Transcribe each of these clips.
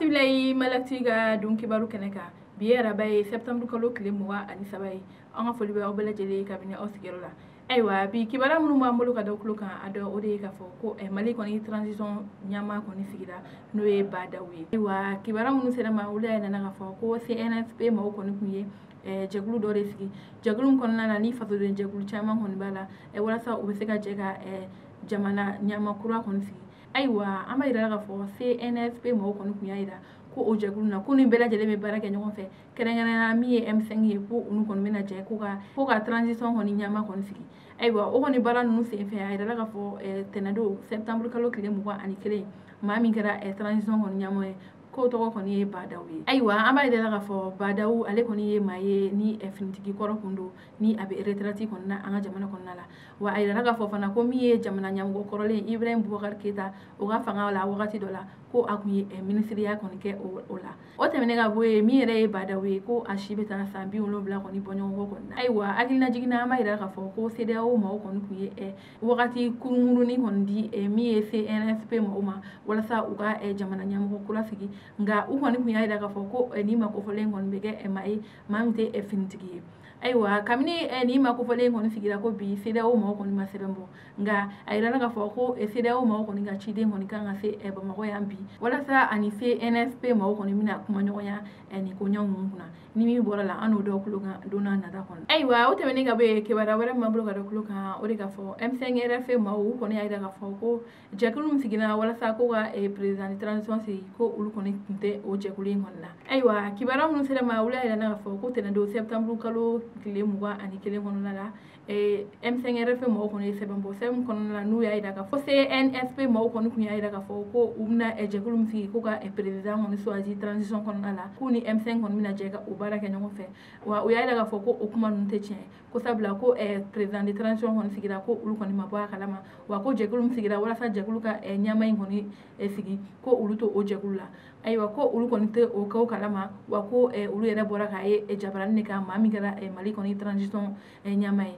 Bisimila i Malactu ka don kibaru kɛnɛ kan. Bi ye araba ye, septembre kalo tile 23 ye. An ka foli bɛ aw bɛɛ lajɛlen kabini aw sigiyɔrɔ la. Ayiwa, bi kibaruya minnu b'an bolo ka da tulo kan, a dɔ o de ye k'a fɔ ko Mali kɔni transition ɲɛmaa kɔni sigira, n'o ye Bah N'Daw ye. Ayiwa, kibaruya minnu sera ma, olu y'a yira k'a fɔ ko CNSP maaw kɔni tun ye jɛkulu dɔ de sigi, jɛkulu min kɔnɔna la ni fasoden jɛkulu caman kɔni b'a la, walasa u bɛ se ka jɛ ka jamana ɲɛmaa kura kɔni sigi. Ayiwa, an b'a yira k'a fɔ CNSP maaw kɔni tun y'a yira ko o jɛkulu na, ko nin bɛɛ lajɛlen bɛ baara kɛ ɲɔgɔn fɛ, kɛrɛnkɛrɛnnenya min ye M5 ye, ko olu kɔni bɛna jɛ ko ka transition kɔni ɲɛmaa kɔni sigi. Ayiwa, o kɔni baara ninnu senfɛ, a yirala k'a fɔ tɛnɛndon, septembre kalo tile 21, maa min kɛra transition kɔni ɲɛmɔgɔ ye, k'o tɔgɔ kɔni ye Bah N'Daw ye. Ayiwa, an b'a yira k'a fɔ Bah N'Daw, ale kɔni ye maa ye ni finitigi kɔrɔ kun don, ni a bɛ retraite kɔni na an ka jamana kɔnɔna la. Wa a yirala k'a fɔ fana ko min ye jamana ɲɛmɔgɔ kɔrɔlen Ibrahim Boubacar Keita, o ka fanga la wagati dɔ la, ko a kun ye minisiriya kɔni kɛ o la. O tɛmɛnen ka bɔ yen, min yɛrɛ ye Bah N'Daw ye, ko a si bɛ taa san 70 kɔni bɔ ɲɔgɔn kɔ kɔni na. Ayiwa, hakilina jiginna, an b'a yira k'a fɔ ko CEDEAO maaw kɔni tun ye wagati kunkurunin kɔni di min ye CNSP maaw ma, walasa u ka jamana ɲɛmɔgɔ kura sigi. Nka u kɔni tun y'a yira k'a fɔ ko nin maa kofɔlen kɔni bɛ kɛ maa ye, maa min tɛ finitigi ye. Ayiwa, kabini nin maa kofɔlen kɔni sigira, ko bi CEDEAO maaw kɔni ma sɛbɛn bɔ. Nka a yirala k'a fɔ ko CEDEAO maaw kɔni ka ciden kɔni kan ka se Bamakɔ yan bi, walasa ani CNSP maaw kɔni bɛna kuma ɲɔgɔnya nin ko ɲɛw ninnu kunna. Ni min bɔra la, an n'o dɔw tulo kan don n'a nata kɔnɔ. Ayiwa, o tɛmɛnen ka bɔ yen, kibaruya wɛrɛ min b'an bolo ka da tulo kan, o de k'a fɔ M5 RFP maaw, u kɔni y'a yira k'a fɔ ko jɛkulu min sigira walasa ko ka président de transition sigi, ko olu kɔni tun tɛ o jɛkulu in kɔni na. Ayiwa, kibaruya minnu sera ma, olu y'a yira k'a fɔ ko tɛnɛndon, septembre kalo tile 21 kɔnɔna la, M5 RFP mɔgɔw kɔni ye sɛbɛn bɔ. Sɛbɛn kɔnɔna la, n'u y'a yira k'a fɔ CNSP mɔgɔw kɔni tun y'a yira k'a fɔ ko u bɛna jɛkulu min sigi ko ka président kɔni choisi transition kɔnɔna la, k'u ni M5 kɔni bɛna jɛ ka o baara kɛ ɲɔgɔn fɛ. Wa u y'a yira k'a fɔ ko o kuma ninnu tɛ tiɲɛ ye, ko sabula ko président de transition kɔni sigira, ko olu kɔni ma bɔ a kalama. Wa ko jɛkulu min sigira walasa jɛkulu ka ɲɛmaa in kɔni sigi, ko olu to o jɛkulu la. Ayiwa, ko olu kɔni tɛ o ko kalama. Wa ko olu yɛrɛ bɔra k'a ye jabaranin de kan, maa min kɛra Mali kɔni transition ɲɛmaa ye.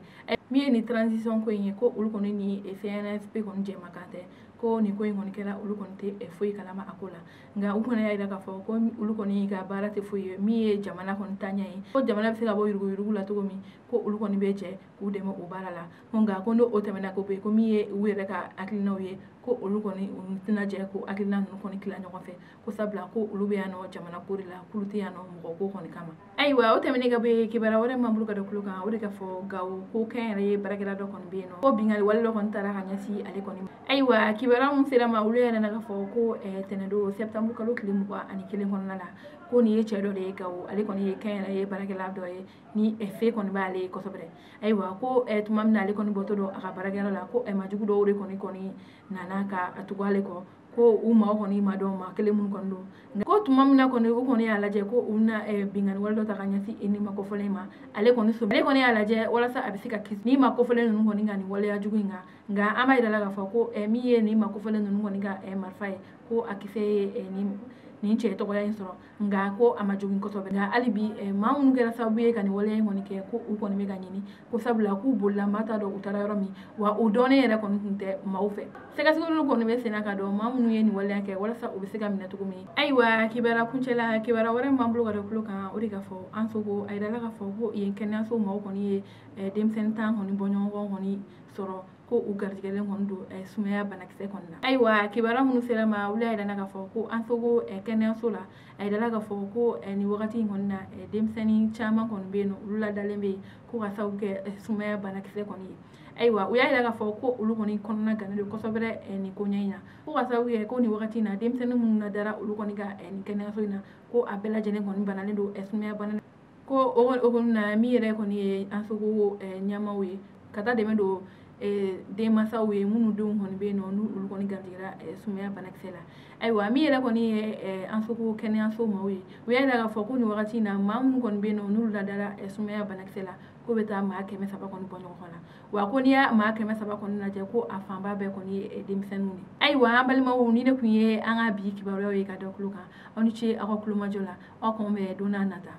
Min ye nin transition ko in ye, ko olu kɔni ni CNSP kɔni jɛmakan tɛ, ko nin ko in kɔni kɛra, olu kɔni tɛ foyi kalama a ko la. Nka u kɔni y'a yira k'a fɔ ko olu kɔni ka baara tɛ foyi ye min ye jamana kɔni taaɲɛ ye, ko jamana bɛ se ka bɔ yuruguyurugu la cogo min, ko olu kɔni bɛ jɛ k'u dɛmɛ o baara la. Ko nka ko n'o tɛmɛna ko bɛ yen, ko min ye u yɛrɛ ka hakilinaw ye, ko olu kɔni olu tɛna jɛ k'o hakilina ninnu kɔni tila ɲɔgɔn fɛ, ko sabula ko olu bɛ yan nɔ jamana ko de la, k'olu tɛ yan nɔ mɔgɔ ko kɔni kama. Ayiwa, o tɛmɛnen ka bɔ yen, kibaruya wɛrɛ min b'an bolo ka da tulo kan, o de ka fɔ Gawo, ko kɛnyɛrɛye baarakɛla dɔ kɔni bɛ yen nɔ, ko binkanni wale dɔ kɔni taara ka ɲɛsin ale kɔni ma. Ayiwa, kibaruya min sera ma, olu yɛrɛ nana k'a fɔ ko tɛnɛndon, septembre kalo tile 21 kɔnɔna la, ko nin ye cɛ dɔ de ye Gawo, ale kɔni ye kɛnyɛrɛye baarakɛla dɔ ye ni fe kɔni b'ale ye kosɛbɛ. Ayiwa, ko tuma min na ale kɔni bɔtɔ don a ka baarakɛyɔrɔ la, ko majugu dɔw de kɔni nana ka tugu ale kɔ, ko u maaw kɔni ma dɔn maa kelen minnu kɔni don. Ko tuma min na kɔni u kɔni y'a lajɛ ko u bɛna binkanni wale dɔ ta ka ɲɛsin ni ma kofɔlen ma, ale kɔni so, ale kɔni y'a lajɛ walasa a bɛ se ka kisi ni ma kofɔlen ninnu kɔni ka nin waleya jugu in kan. Nka an b'a yira la k'a fɔ ko min ye nin ma kofɔlen ninnu kɔni ka marifa ye, ko a kisɛ ye nin cɛ tɔgɔya in sɔrɔ, nka ko a ma jogin kosɛbɛ. Nka hali bi, maa minnu kɛra sababu ye ka nin waleya in kɔni kɛ, ko u kɔni bɛ ka ɲini, ko sabula k'u bolila, maa t'a dɔn u taara yɔrɔ min, wa u dɔnnen yɛrɛ kɔni tun tɛ maaw fɛ. Sɛgɛsɛgɛliw kɔni bɛ senna ka dɔn maa minnu ye nin waleya kɛ, walasa u bɛ se ka minɛ cogo min. Ayiwa, kibaruya kuncɛla, kibaruya wɛrɛ min b'an bolo ka da tulo kan, o de ka fɔ an sogo, a yirala k'a fɔ ko yen kɛnɛyaso maaw kɔni ye denmisɛnnin 10 kɔni bɔ ɲɔgɔn kɔni sɔrɔ, ko u garijɛgɛlen kɔni don sumaya banakisɛ kɔni na. Ayiwa, kibaruya minnu sera ma, olu y'a yira k'a fɔ ko an sogo kɛnɛyaso la, a yirala k'a fɔ ko nin wagati in kɔni na, denmisɛnnin caman kɔni bɛ yen nɔ, olu ladalen bɛ yen, ko ka sababu kɛ sumaya banakisɛ kɔni ye. Ayiwa, u y'a yira k'a fɔ ko olu kɔni kɔnɔna gannen don kosɛbɛ nin ko ɲɛ in na, ko ka sababu kɛ ko nin wagati in na, denmisɛnnin minnu ladara olu kɔni ka nin kɛnɛyaso in na, ko a bɛɛ lajɛlen kɔni banalen don sumaya bana. Ko o kɔni na, min yɛrɛ kɔni ye an sogo ɲɛmaaw ye ka taa dɛmɛ don denmansaw ye minnu denw kɔni bɛ yen nɔ, n'olu kɔni garijɛgɛra sumaya banakisɛ la. Ayiwa, min yɛrɛ kɔni ye an soko kɛnɛyaso maaw ye, u y'a yira k'a fɔ ko nin wagati in na, maa minnu kɔni bɛ yen nɔ, n'olu ladara sumaya banakisɛ la, ko bɛ taa maa 300 kɔni bɔ ɲɔgɔn na. Wa ko n'i y'a maa 300 kɔni lajɛ, ko a fanba bɛɛ kɔni ye denmisɛnninw de. Ayiwa, an balimaw, ni ne tun ye an ka bi kibaruyaw ye ka da tulo kan. Aw ni ce aw ka kulomajɔ la. Aw kɔn bɛn don n'a nata.